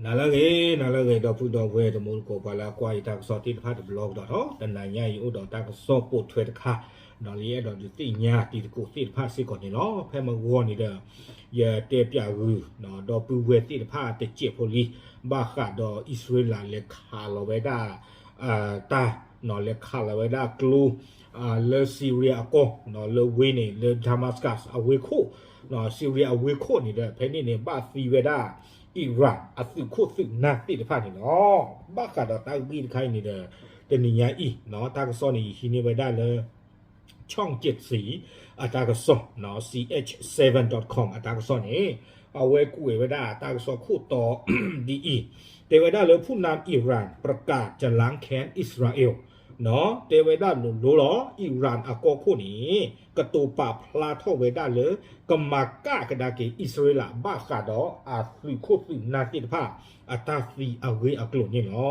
နၤလၢအဂ့ၤ နၤလၢအဂ့ၤ ဒီပုၢ်ဒီဝဲၢ်တံၤသကိး ပှၤလၢအကွၢ်ယတၢ်ကစီၣ်သ့ၣ်တဖၣ်တဘျီကဒီးနီၤ, တနၤညါအံၤအိၣ်ဒီးတၢ်ကစီၣ်ပိာ်ထွဲတခါ, ဒီးလၢယအဲၣ်ဒိးဒုးသ့ၣ်ညါတံၤသကိးသ့ၣ်တဖၣ်စ့ၢ်ကီးန့ၣ်လီၤ. ဖဲမုၢ်ဂီၤန့ၣ်ဒီး ယတဲပၠးဂုာ် ဒီပုၢ်ဝဲၢ်သ့ၣ်တဖၣ်တစဲးဖိလံ, ဘၣ်ဃးဒီးအံၣ်စရ့လးလဲၤခးလီၤဝဲဒၣ် တၢ် လဲၤခးလီၤဝဲဒၣ်ကျိ လၢ Syria အကီၢ် လၢဝ့ၢ်န့ၣ် လၢ Damascus အဝ့ၢ်ခိၣ်, Syria အဝ့ၢ်ခိၣ်န့ၣ်ဒီး ဖဲန့ၣ်န့ၣ် ဘၣ်သံဝဲဒၣ် Iran အသုးခိၣ်သုးနၢ်သ့ၣ်တဖၣ်န့ၣ်လီၤ. ဘၣ်ဃးဒီးတၢ်ဂ့ၢ်တခါအံၤန့ၣ်ဒီး တနံၤညါအံၤ တၢ်ကစီၣ်န့ၣ် ယဟံးန့ၢ်ဝဲဒၣ်လၢ ช่องเจ็ดสี အတၢ်ကစီၣ် C H seven dot com အတၢ်ကစီၣ်န့ၣ် အဝဲကွဲးဝဲဒၣ်တၢ်ကစီၣ်ခိၣ်တီဒ်အံၤ, တဲဝဲဒၣ်လၢ ผู้นำอิหร่านประกาศจะล้างแค้นอิสราเอล တဲဝဲဒၣ်လိၤလိၤလီၤ အံၣ်ရၣ်အကီၢ်ခိၣ်န့ၣ် ကတိၤပာ်ဖျါထီၣ်ဝဲဒၣ်လၢ ကမၤကၣ်ကဒါက့ၤအံၣ်စရ့လး ဘၣ်ဃးဒီးအသုးခိၣ်သုးနၢ်သ့ၣ်တဖၣ် အတၢ်သံအဂ့ၢ်အကျိၤန့ၣ်လီၤ.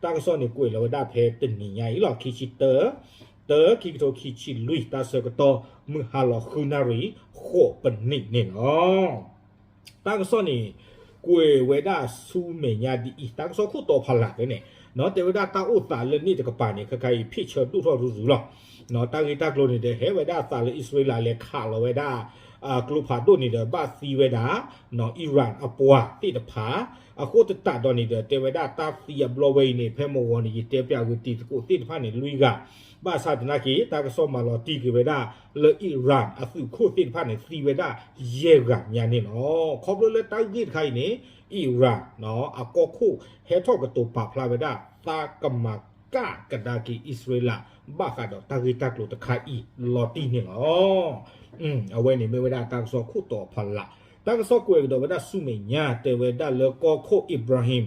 တၢ်ကစီၣ်န့ၣ်ကွဲးလီၤဝဲဒၣ်ဖဲတနံၤညါအံၤလီၤ ခံဆံတၢ တၢ ခံကထိခံဆံလွံၢ် တၢ်ဆၢကတီၢ် မုၢ်ဟါလီၤဃုနၣ်ရံၣ် ဃိးပနံးန့ၣ်လီၤ. တၢ်ကစီၣ်န့ၣ် ကွဲးဝဲဒၣ်ဆူမဲာ်ညါဒ်အံၤ တၢ်ကစီၣ်ခိၣ်တီဖးလးဖဲန့ၣ် တဲဝဲဒၣ်တၢ်အိၣ်သးလၢန့ၣ်တကပၤန့ၣ် ခဲခါအံၤ ဖ့ၣ်ဆၢဒိၣ်ထီၣ်ရုရုလီၤ. တၢ်ဂ့ၢ်တၢ်ကျိၤန့ၣ်ဒီး ဟဲဝဲဒၣ်အသးလၢအံၣ်စရ့လးလဲၤခးလီၤဝဲဒၣ် ကျိဖးဒိၣ်န့ၣ်ဒီး ဘၣ်သံဝဲဒၣ် အံၣ်ရၣ်အပှၤသ့ၣ်တဖၣ် အဃိသတးဒီးန့ၣ်ဒီး တဲဝဲဒၣ်တၢ်သံအဘျီဝဲအံၤန့ၣ် ဖဲမုၢ်ဂီၤန့ၣ် ယတဲပၠးဝဲတံၤသကိးသ့ၣ်တဖၣ်န့ၣ် လွံၢ်ဂၤ ဘၣ်ဆၣ်သနာ်က့ တၢ်ကစီၣ်မၤလီၤတံၢ်က့ၤဝဲဒၣ် လၢအံၣ်ရၣ်အသုးခိၣ်သ့ၣ်တဖၣ်န့ၣ် သံဝဲဒၣ်ယဲၢ်ဂၤညါန့ၣ်လီၤ. ခီဖျိလၢတၢ်ဂ့ၢ်တခါအံၤန့ၣ် အံၣ်ရၣ် အကီၢ်ခိၣ်ဟဲထီၣ်ကတိၤပာ်ဖျါဝဲဒၣ် တၢ်ကမၤကၣ်ကဒါက့ၤအံၣ်စရ့လး ဘၣ်ဃးဒီးတၢ်ဂ့ၢ်တၢ်ကျိၤတခါအံၤလီၤတံၢ်န့ၣ်လီၤ. အဝဲန့ၣ်မ့ၢ်ဝဲဒၣ်တၢ်ကစီၣ်ခိၣ်တီဖးလး, တၢ်ကစီၣ်ကွဲးကဒီးဝဲဒၣ်ဆူမဲာ်ညါ တဲဝဲဒၣ်လၢကီၢ်ခိၣ် Ebrahim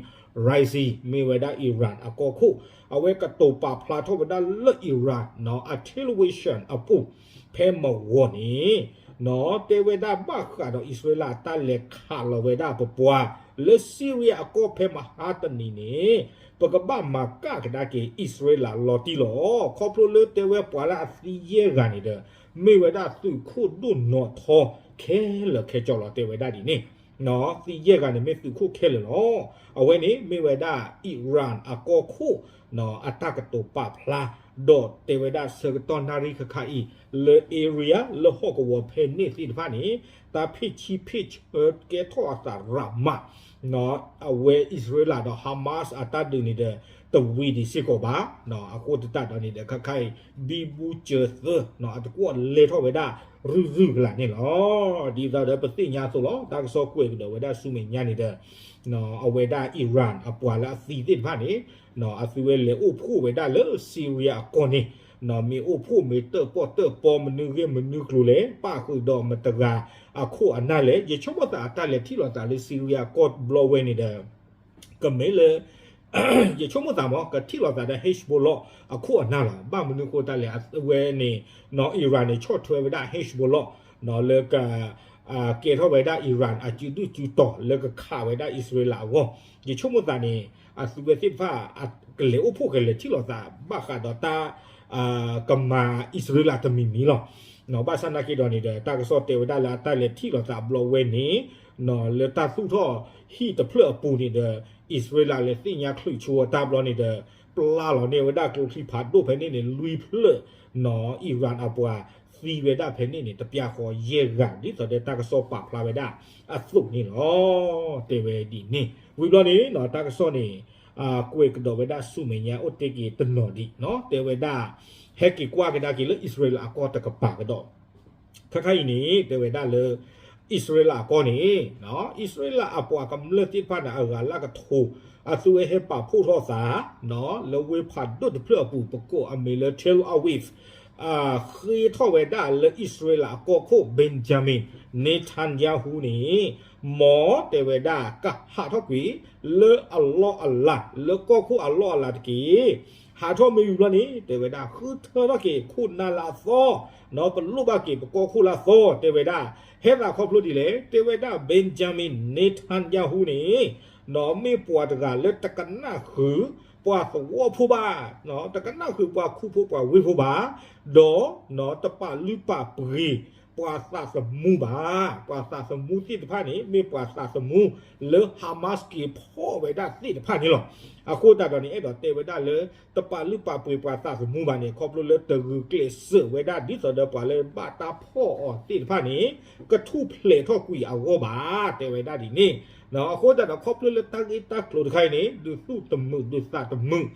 Raisi မ့ၢ်ဝဲဒၣ်အံၣ်ရၣ်အကီၢ်ခိၣ် အဝဲကတိၤပာ်ဖျါထီၣ်ဝဲဒၣ်လၢအံၣ်ရၣ် အ television အပူၤ ဖဲမုၢ်ဂီၤန့ၣ် တဲဝဲဒၣ်ဘၣ်ဃးဒီးအံၣ်စရ့လးတၢ်လဲၤခးလီၤဝဲဒၣ်ပပှၤ လၢ Syria အကီၢ်ဖဲမဟါတနံၤန့ၣ် ပကဘၣ်မၤကၣ်ကဒါက့ၤအံၣ်စရ့လးလီၤတံၢ်လီၤ. ခီဖျိလၢတဲဝဲပှၤလၢအသံယဲၢ်ဂၤန့ၣ်ဒီး မ့ၢ်ဝဲဒၣ်သုးခိၣ်ဒိၣ်နီၢ်ထီခဲလၢာ်ခဲဆ့လီၤ တဲဝဲဒၣ်ဒ်န့ၣ် သံယဲၢ်ဂၤန့ၣ်မ့ၢ်သုးခိၣ်ခဲလၢာ်လီၤ. အဝဲန့ၣ်မ့ၢ်ဝဲဒၣ်အံၣ်ရၣ်အကီၢ်ခိၣ် အတၢ်ကတိၤပာ်ဖျါ ဒီးတဲဝဲဒၣ်ဆၢကတီၢ်နၣ်ရံၣ်ခါခါအံၤ လၢ area လၢဟီၣ်ကဝီၤဖဲန့ၣ်သ့ၣ်တဖၣ်န့ၣ် တၢ်ဖ့ၣ်ဆံဖ့ၣ်ဆၢကဲထီၣ်အသးရးမး အဝဲအံၣ်စရ့လးဒီး Hamas အတၢ်ဒုးန့ၣ်ဒီး တဝံၤဒံးစ့ၢ်ကီးဘၣ်. အဃိသတးဒီးန့ၣ်ဒီး ခါခါအံၤ ဘံဘူစၢၤသၢ အတကွီၣ်လဲထီၣ်ဝဲဒၣ် ရုၢ်ရုၢ်ကလာ်န့ၣ်လီၤ. ဒ်သိးဒီးပသ့ၣ်ညါအသိးလီၤ တၢ်ကစီၣ်ကွဲးကဒီးဝဲဒၣ်ဆူမဲာ်ညါန့ၣ်ဒီး အဝဲဒၣ်အံၣ်ရၣ်အပှၤလၢအသံသ့ၣ်တဖၣ်န့ၣ် အသုဝဲလဲၤအိၣ်ဖှိၣ်ဝဲဒၣ်လၢ Syria အကီၢ်န့ၣ် မ့ၢ်အိၣ်ဖှိၣ်မ့ၢ်တၢၣ်ပီၣ်တၢၣ်ပီ မနုၤဂ့ၢ်မနုၤကျိၤလဲၣ် ပၣ်ဃုာ်ဒီးမတၤတဂၤအခိၣ်အနၢ်လဲၣ်. ယဆိကမိၣ်သးအတၢ်လဲၤထံၣ်လိာ်သးလၢ Syria အကီၢ်တဘျီဝဲန့ၣ်ဒီး ကမ့ၢ်လၢ ယဆိကမိၣ်သးမ့ၢ် ကထံၣ်လိာ်သးဒီး Hezbollah အခိၣ်အနၢ်လီၤ. ဘၣ်မနုၤအဃိတၢ်လဲၣ် အဝဲန့ၣ် အံၣ်ရၣ်န့ၣ် ဆီၣ်ထွဲဝဲဒၣ် Hezbollah လၢက ကဲထီၣ်ဝဲဒၣ်အံၣ်ရၣ်အစုဒုၣ်စုတီၤ လၢကခးဝဲဒၣ်အံၣ်စရ့လးအဂီၢ်. ယဆိကမိၣ်သးန့ၣ် အသုဝဲသ့ၣ်တဖၣ် ကလဲၤအိၣ်ဖှိၣ်ကလဲၤထံၣ်လိာ်သး ဘၣ်ဃးဒီးတၢ် ကမၤအံၣ်စရ့လးတမံၤမံၤလီၤ. ဘၣ်ဆၣ်သနာ်က့ဒီးန့ၣ်ဒီး တၢ်ကစီၣ်တဲဝဲဒၣ်လၢအတၢ်လဲၤထံၣ်လိာ်သးအဘျီဝဲန့ၣ် လၢတၢ်သူၣ်ထီၣ်ဟံၣ်တဖျၢၣ်အပူၤန့ၣ်ဒီး အံၣ်စရ့လးလဲၤသ့ၣ်ညါချုးဆိအတၢ်ဘျီန့ၣ်ဒီး ပျၢ်လီၤန့ၢ်ဝဲဒၣ်ကျိချံဖးဒိၣ်ဖဲန့ၣ်န့ၣ် လွံၢ်ဖျၢၣ် အံၣ်ရၣ်အပှၤသံဝဲဒၣ်ဖဲန့ၣ်န့ၣ် တပျၢ်ဃီယဲၢ်ဂၤ ဒ်သိးဒီးတၢ်ကစီၣ်ပာ်ဖျါဝဲဒၣ်အသိးန့ၣ်လီၤ. တဲဝဲဒ်န့ၣ် ဝံၤဘျီန့ၣ် တၢ်ကစီၣ်န့ၣ် ကွဲးကဒီးဝဲဒၣ်ဆူမဲာ်ညါအိၣ်တ့ၢ်က့ၤတနီၤဒံး တဲဝဲဒၣ် ဟဲက့ၤကွၢ်ကဒါက့ၤလၢအံၣ်စရ့လးအကီၢ်တကပၤကဒီး ခါခါအံၤန့ၣ် တဲဝဲဒၣ်လၢ အံၣ်စရ့လးအကီၢ်န့ၣ် အံၣ်စရ့လးအပှၤကမျၢၢ်သ့ၣ်တဖၣ်န့ၣ် အဂၤလၢကထိ အသုဝဲဟဲပာ်ဖှိၣ်ထီၣ်သး လၢဝ့ၢ်ဖးဒိၣ်တဖျၢၣ်အပူၤ ပကိးအမံၤလၢ Tel Aviv ဃ့ထီၣ်ဝဲဒၣ်လၢအံၣ်စရ့လးအကီၢ်ခိၣ် Benjamin Netanyahu န့ၣ် မ်တဲဝဲဒၣ် ကဟးထီၣ်ကွံာ် လၢအလီၢ်အလၤ လၢကီၢ်ခိၣ်အလီၢ်အလၤတက့ၢ်. ဟးထီၣ်မ့ၢ်ဝံၤဘျီန့ၣ် တဲဝဲဒၣ် ဃုထၢထီၣ်က့ၤခိၣ်နၢ်လၢအသီ ပလိၣ်ဘၣ်က့ၤပကီၢ်ခိၣ်လၢအသီ တဲဝဲဒၣ် ဟဲသးခီဖျိဒ်လဲၣ် တဲဝဲဒၣ် Benjamin Netanyahu န့ၣ် မ့ၢ်ပှၤတဂၤလၢတကနၣ်ဃုာ် ပှၤသဝီဖိဘၣ် တကနၣ်ဃုာ်ပှၤခူဖိပှၤဝ့ၢ်ဖိဘၣ် ဒီး တပာ်လုၢ်ပာ်ပှ့ၤ ပှၤသးသမူဘၣ်. ပှၤသးသမူသ့ၣ်တဖၣ်န့ၣ် မ့ၢ်ပှၤသးသမူလၢ Hamas က့ၤဖီၣ်ဝဲဒၣ်သ့ၣ်တဖၣ်န့ၣ်လီၤ. အဃိသတးဒီးန့ၣ် အဲၣ်ဒိးတဲဝဲဒၣ်လၢ တပာ်လုၢ်ပာ်ပှ့ၤပှၤသးသမူဘၣ်န့ၣ် ခီဖျိလၢတဂုာ်ကျဲးစၢးဝဲဒၣ် ဒ်သိးဒီးပှၤလၢဘၣ်တၢ်ဖီၣ်အီၤသ့ၣ်တဖၣ်န့ၣ် ကထူၣ်ဖျဲးထီၣ်ကွံာ်အဂီၢ်ဘၣ် တဲဝဲဒၣ်ဒ်န့ၣ်. အဃိသတးဒီး ခီဖျိလၢတၢ်ဂ့ၢ်တၢ်ကျိၤတခါအံၤန့ၣ် ဒုးသူၣ်တမုာ်ဒုးသးတမုာ်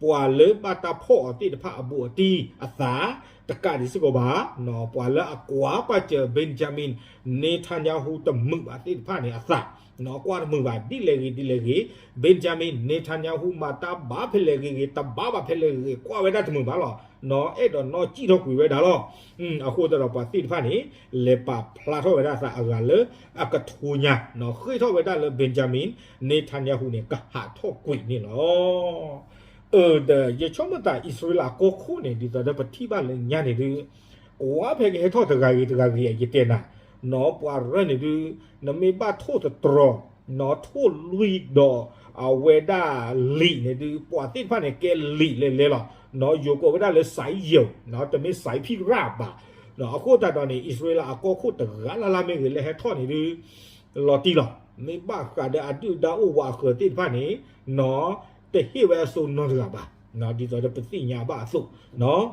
ပှၤလၢဘၣ်တၢ်ဖီၣ်အီၤသ့ၣ်တဖၣ်အဘူးအတံၢ်အသး တကးဒံးစ့ၢ်ကီးဘၣ်, ပှၤလၢအကွၢ်ပာ်စၢၤ Benjamin Netanyahu တမုာ်ဘၣ်သ့ၣ်တဖၣ်န့ၣ်အသး ကွၢ်တမုာ်ဘၣ် ဒ်လဲၣ်ဂ့ၤဒ်လဲၣ်ဂ့ၤ, Benjamin Netanyahu မၤတၢ်ဘၣ်ဖဲလဲၣ်ဂ့ၤဂ့ၤ တဘၣ်ဘၣ်ဖဲလဲၣ်ဂ့ၤဂ့ၤ ကွၢ်ဝဲဒၣ်တမုာ်ဘၣ်လီၤ. အဲၣ်ဒိးနီၣ်စံၣ်ထီၣ်ကွံာ်ဝဲဒၣ်လီၤ. အဃိသတးဒီးပှၤသ့ၣ်တဖၣ်န့ၣ် လဲၤပာ်ဖျါထီၣ်ဝဲဒၣ်အသးအဂၤလၢအကထိညါ ဃ့ၢ်ထီၣ်ဝဲဒၣ်လၢ Benjamin Netanyahu န့ၣ် ကဟးထီၣ်ကွံာ်န့ၣ်လီၤ. အၢ ဒီးယဆိကမိၣ်သး အံၣ်စရ့လးကီၢ်ခိၣ်န့ၣ် ဒ်သိးဒီးပထံၣ်ဘၣ်လၢညါန့ၣ်ဒုး ကွၢ်ဖဲကဟဲထီၣ်တဂၤဂ့ၤတဂၤဂ့ၤ ယတဲနၤ, နီၢ်ပှၤရၢၢ်န့ၣ်ဒုး နမ့ၢ်ဘၣ်ထိၣ်သတြီၤ နီၢ်ထိၣ်လွံၢ်ဒီး အဝဲဒၣ်လံာ်န့ၣ်ဒုး ပှၤသ့ၣ်တဖၣ်န့ၣ်ကဲလံာ်လဲၤလဲၤလီၤ. နီၢ်ယိၤကိးဝဲဒၣ်လၢ စဲးယိၤ တမ့ၢ် စဲးဖံရၣ် ဘၣ်. အဃိသတးဒီးန့ၣ် အံၣ်စရ့လးအကီၢ်ခိၣ်တဂၤလၢ်လၢ်မ့ၢ်ဂ့ၤ လၢဟဲထီၣ်န့ၣ်ဒုး လီၤတံၢ်လီၤ. မ့ၢ်ဘၣ်ဃးဒီးအဒုၣ်ဒါအိၣ်ဝးအဃၢၤသ့ၣ်တဖၣ်န့ၣ် နီၢ်တဟ့ၣ်ဝဲအစိနီတဂၤဘၣ်, ဒ်သိးဒီးပသ့ၣ်ညါဘၣ်အသိး.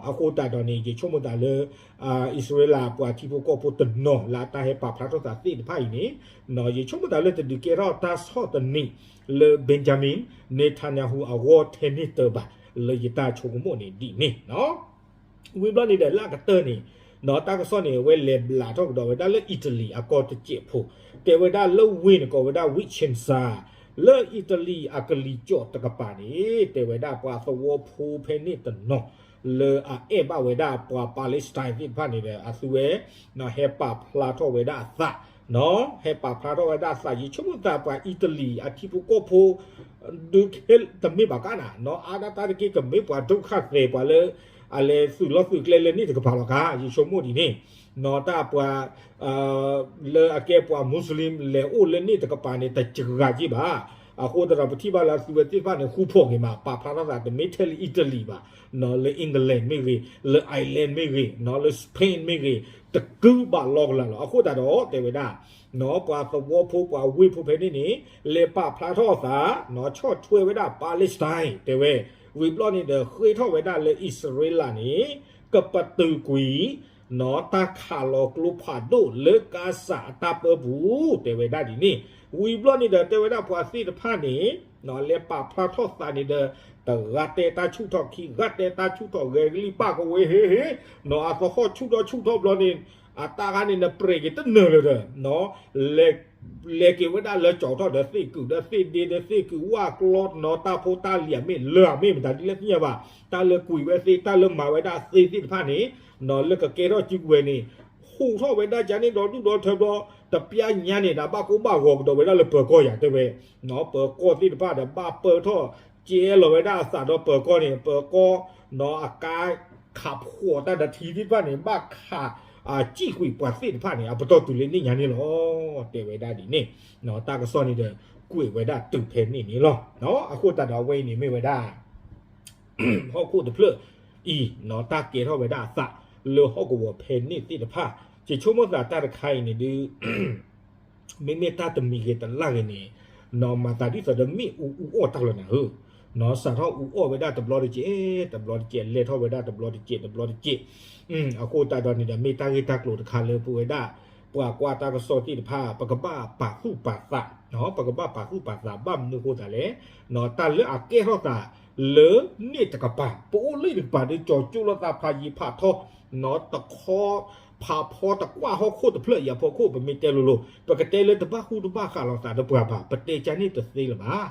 အဃိသတးဒီးန့ၣ် ယဆိကမိၣ်သးလၢ အံၣ်စရ့လးပှၤထံဖိကီၢ်ဖိတနီၤလၢအတၢ်ဟဲပာ်ဖျါထီၣ်သးသ့ၣ်တဖၣ်အံၤန့ၣ် ယဆိကမိၣ်သးလၢတဒုးကဲထီၣ်တၢ်ဆီၣ်သနံးလၢ Benjamin Netanyahu အဂီၢ်ထဲန့ၣ်တၢၤဘၣ် လၢယတၢ်ဆိကမိၣ်န့ၣ်ဒ်န့ၣ် ဝံၤဘျီန့ၣ်ဒီးလၢအကတၢၢ်န့ၣ် နီၢ်တၢ်ကစီၣ်န့ၣ် အဝဲလဲၤဘျးထီၣ်ကဒီးဝဲဒၣ်လၢအံၣ်တလံၤအကီၢ်တစဲးဖိ, တဲဝဲဒၣ်လၢဝ့ၢ်န့ၣ်ကိးဝဲဒၣ် Vicenza လၢအံၣ်တလံၤအကလံၤစိးတကပၤန့ၣ် တဲဝဲဒၣ်ပှၤသဝီဖိဖဲန့ၣ်တနီၤ လၢအအဲၣ်ဘၣ်ဝဲဒၣ်ပှၤ Palestine သ့ၣ်တဖၣ်န့ၣ်ဒီး အသုဝဲ ဟဲပာ်ဖျါထီၣ်ဝဲဒၣ်အသး ဟဲပာ်ဖျါထီၣ်ဝဲဒၣ်အသး ယဆိကမိၣ်သးပှၤအံၣ်တလံၤအထံဖိကီၢ်ဖိ ဒုးခဲတမ့ၢ်ဘၣ်ကါနၤ နီၢ်အါဒၣ်တၢ်တက့ၢ်ကမ့ၢ်ပှၤဒုးခးသဲးပှၤလၢ အလဲၤသုးလီၢ်သုးကျဲလၢန့ၣ်တကပၤလီၤကါ ယဆိကမိၣ်ဒ်န့ၣ် နီၢ်တၢ်ပှၤ လၢအကဲပှၤ Muslim လဲၤအိၣ်လၢန့ၣ်တကပၤန့ၣ် တစှၤက့ဘၣ်. အဃိသတးဒီးပထံၣ်ဘၣ်လၢအသုဝဲသ့ၣ်တဖၣ်န့ၣ် ဃူဖိးက့ၤမး ပာ်ဖျါထီၣ်သးတမ့ၢ်ထဲလၢအံၣ်တလံၤဘၣ်, လၢ England မ့ၢ်ဂ့ၤ, လၢ Ireland မ့ၢ်ဂ့ၤ, လၢ Spain မ့ၢ်ဂ့ၤ, တကုဘၣ်လီၢ်ကလာ်လီၤ. အဃိသတးဒီးတဲဝဲဒၣ် ပှၤသဝီဖိပှၤဝ့ၢ်ဖိဖဲန့ၣ်န့ၣ် လဲၤပာ်ဖျါထီၣ်အသး ဆီၣ်ထွဲဝဲဒၣ် Palestine တဲဝဲ ဝံၤဘျီန့ၣ်ဒီး ဃ့ထီၣ်ဝဲဒၣ်လၢအံၣ်စရ့လးန့ၣ် ကပတုာ်ကွံာ် နီၢ်တၢ်ခးလီၤကျိဖးဒိၣ်လၢကါစၢ်အတၢ်ပၢပူၤ တဲဝဲဒၣ်ဒ်န့ၣ်. ဝံၤဘျီန့ၣ်ဒီး တဲဝဲဒၣ်ပှၤသ့ၣ်တဖၣ်န့ၣ် လဲၤပာ်ဖျါထီၣ်သးန့ၣ်ဒီး တဂၤတဲတၢ်ဆူၣ်ထီၣ်ခံ ဂၤတဲတၢ်ဆူၣ်ထီၣ်ဂဲၤကလံၣ်ပၣ်ကဝဲဟ့ဟ့, နီၢ်အသဟီၣ်ဆူၣ်ထီၣ်ဆူၣ်ထီၣ်ဘျီန့ၣ် အတၢ်ဂၤန့ၣ်နပြဲးက့ၤတနၢၤလၢၤဒီး လဲၤက့ၤဝဲဒၣ်လၢကၠီထီၣ်ဒီးသ့ၣ်ကုာ်ဒီးသ့ၣ်ဒ့ဒီးသ့ၣ်ကုာ်ဝၣ်ကျီနီၢ်တၢ်ဖိတၢ်လံၤအမ့ၢ်လၢအမ့ၢ်မတၤဒ်လဲၣ်သ့ၣ်ညါဘၣ် တၢ်လၢကွံာ်ဝဲသ့ၣ် တၢ်လၢမၤဝဲဒၣ်သ့ၣ်သ့ၣ်တဖၣ်န့ၣ် နီၢ်လၢကကဲထီၣ်စုကဝဲၤန့ၣ် ဟူးထီၣ်ဝဲဒၣ်ကန့ၣ်ဒီဒူၣ်ဒီထၢဘျီ တပျၢ်ညါန့ၣ် တၢ်ဘၣ်ကိၢ်ဘၣ်ဂီၤကဒီးဝဲဒၣ်လၢပၢၤကီၢ်ယၤတဲဝဲ နီၢ်ပၢၤကီၢ်သ့ၣ်တဖၣ်ဒီးဘၣ်ပၢၢ်ထီၣ် ကဲလီၤဝဲဒၣ်အသးဒီးပၢၤကီၢ်န့ၣ် ပၢၤကီၢ် နီၢ်အကါခးဖှီၣ်တၢ်ဒီးထံသ့ၣ်တဖၣ်န့ၣ် ဘၣ်ခး စံၣ်ကွံာ်ပှၤသ့ၣ်တဖၣ်န့ၣ် အပတီၢ်တုၤလၢန့ၣ်ညါန့ၣ်လီၤ တဲဝဲဒၣ်ဒ်န့ၣ်. တၢ်ကစီၣ်န့ၣ်ဒီး ကွဲးဝဲဒၣ်တုၤဖဲန့ၣ်န့ၣ်လီၤ. အဃိသတးဒီးအဝဲအံၤန့ၣ်မ့ၢ်ဝဲဒၣ် ဟီၣ်ခိၣ်တဖျၢၣ်အံၤ နီၢ်တၢ်ကဲထီၣ်ဝဲဒၣ်အသးလၢဟီၣ်ကဝီၤဖဲန့ၣ်သ့ၣ်တဖၣ် ယဆိကမိၣ်သးတၢ်တခါအံၤန့ၣ်ဒုး မ့မ့ၢ်တၢ်တမံၤဂ့ၤတလၢ်ဂ့ၤန့ၣ် နီၢ်မၤသးဒ်သိးဒီးမ့ၣ်အူအူအီၣ်တၢ်လီၤနၤဧၢ, နီၢ်စးထီၣ်အူအီၣ်ဝဲဒၣ်တဘျီတကဲး တဘျီတကဲး လဲၤထီၣ်ဝဲဒၣ်တဘျီတကဲး တဘျီတကဲး. အဃိသတးဒီးန့ၣ်ဒီးမ့ၢ်တၢ်ဂ့ၢ်တၢ်ကျိၤတခါလၢပဝဲဒၣ် ပှၤကွၢ်တၢ်ကစီၣ်သ့ၣ်တဖၣ် ပကဘၣ်ပာ်သူၣ်ပာ်သး ပကဘၣ်ပာ်သူၣ်ပာ်သး ဘၣ်မနုၤအဃိသတးလဲၣ်, တၢ်လၢအကဲထီၣ်သးလၢန့ၣ်တကပၤ ပအိၣ်လၢန့ၣ်တကပၤဒီး ကၠီၤကၠိလိာ်သးဖးယံၤဖးထီ နီၢ်တခီ ဖးဖီတကွၢ်ဟီၣ်ခိၣ်တဖျၢၣ်အံၤအဖီခိၣ် ပမ့ၢ်တဲလိၤလိၤ ပကတဲလၢတဘၣ်ဃူတဘၣ်ဃးလိာ်သးဒီးပှၤဘၣ် ပတဲကန့ၣ်တသ့လၢၤဘၣ်.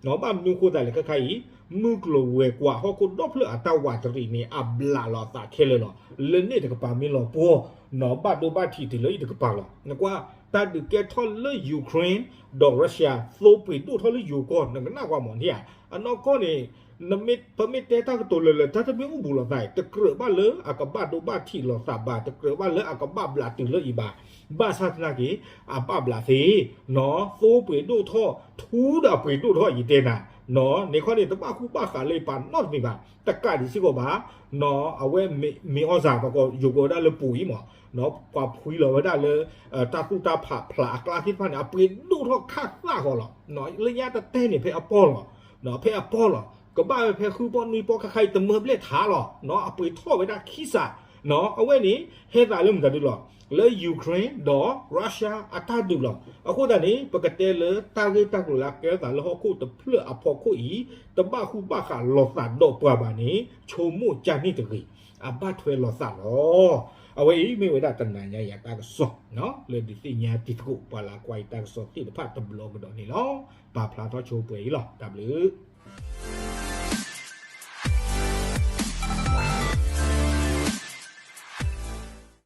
နီၢ်ဘၣ်မနုၤအဃိသတးလဲၣ်ခဲခါအံၤ မုၢ်ကျိၤဝဲၤကွာ်ဟီၣ်ခိၣ်ဒီဖျၢၣ်အတၢ်ဝးတရံးန့ၣ် အဘျးလီၤအသးခဲလၢာ်လီၤ. လၢန့ၣ်တကပၤမ့ၢ်လီၤပှီၢ် နီၢ်ဘၣ်ဒိဘၣ်ထံးတုၤလၢအံၤတကပၤလီၤ. နကွၢ် တၢ်ဒုးကဲထီၣ်လၢ Ukraine ဒီး Russia သိပှ့ၤဒိၣ်ထီၣ်လၢယိၤကီၢ် နကနၣ်ကွၢ်မးန့ၣ်ဧါ. အနီၢ်ကီၢ်န့ၣ် ပမ့ၢ်တဲတၢ်ကတိၤလၢာ်လၢာ် တၢ်တမ့ၢ်အိၣ်ဘူးလိာ်သးအံၤ တကြၢးဘၣ်လၢအကဘၣ်ဒိဘၣ်ထံးလိာ်သးဘၣ် တကြၢးဘၣ်လၢအကဘၣ်ဘျးတုၤလၢအံၤဘၣ်. ဘၣ်ဆၣ်သနာ်က့ အဘၣ်ဘျးသ့ နီၢ်သိပှ့ၤဒိၣ်ထီၣ် ထူဒီးအပှ့ၤဒိၣ်ထီၣ်ယတဲနၤ န့ၣ်ခီန့ၣ် တဘၣ်ဃူဘၣ်ဃးလၢပှၤနီတမံၤဘၣ်, တကးဒံးစ့ၢ်ကီးဘၣ်, အဝဲမ့ၢ်အီၣ်စၢ် ပှၤကိးယိၤကိးဝဲဒၣ်လၢပူၤအံၤမး, ပှၤဖှံလီၤဝဲဒၣ်လၢ တၢ်သူၣ်တၢ်ဖးဖျးအကျါသ့ၣ်တဖၣ်န့ၣ် အပှ့ၤဒိၣ်ထီၣ်ခၣ်သၣ်ဃီလီၤ. လၢညါတတဲန့ၣ် ဖဲအပီၢ်လီၤ, ဖဲအပီၢ်လီၤ, ကဘၣ်ဝဲဖဲဃုပီၢ်နွံပီၢ်ခါခါအံၤ တမၢဘျဲၣ်ထးလီၤ, အပှ့ၤထီၣ်ဝဲဒၣ်ခံစး, အဝဲန့ၣ် ဟဲသးလၢမတၤဒုလီၤ, လၢ Ukraine ဒီး Russia အတၢ်ဒုးလီၤ. အဃိသတးန့ၣ် ပကတဲလၢတၢ်ဂ့ၢ်တၢ်ကျိၤလၢအကဲထီၣ်သးလၢဟီၣ်ခိၣ်တဖျၢၣ်အဖီခိၣ်အံၤ တဘၣ်ဃူဘၣ်ဃးလိာ်သးဒီးပှၤဘၣ်န့ၣ် ဆိကမိၣ်ကၢ်န့ၣ်တဂ့ၤ, အဘၣ်ထွဲလိာ်သးလီၤ. အဝဲအံၤမ့ၢ်ဝဲဒၣ်တနၤညါအံၤအတၢ်ကစီၣ် လၢဒုးသ့ၣ်ညါတံၤသကိးပှၤလၢကွၢ်ယတၢ်ကစီၣ်သ့ၣ်တဖၣ်တဘျီကဒီးန့ၣ်လီၤ. ပာ်ဖျါထီၣ်ဆိပှဲၤအံၤလီၤ. တၢ်ဘျုး